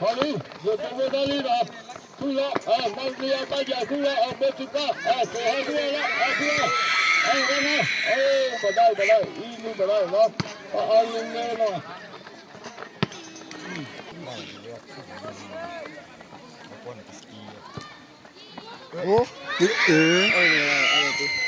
ဟီလံ, ယတဝဲဒၣ်လံဒီး, သူၣ်လီၤ, မၤကယၤဘၣ်ယၤသူၣ်လီၤ, အဘိသူၣ်ကါ, ကဟဲသူၣ်လီၤ, အသူၣ်လီၤ, အဝဲန့ၣ်, ပဒၣ်ပဒၣ်, အံၤနုၢ်ပဒၣ်လီၤ, အအီၤလံလဲလီၤ, အိၣ်, အၢ,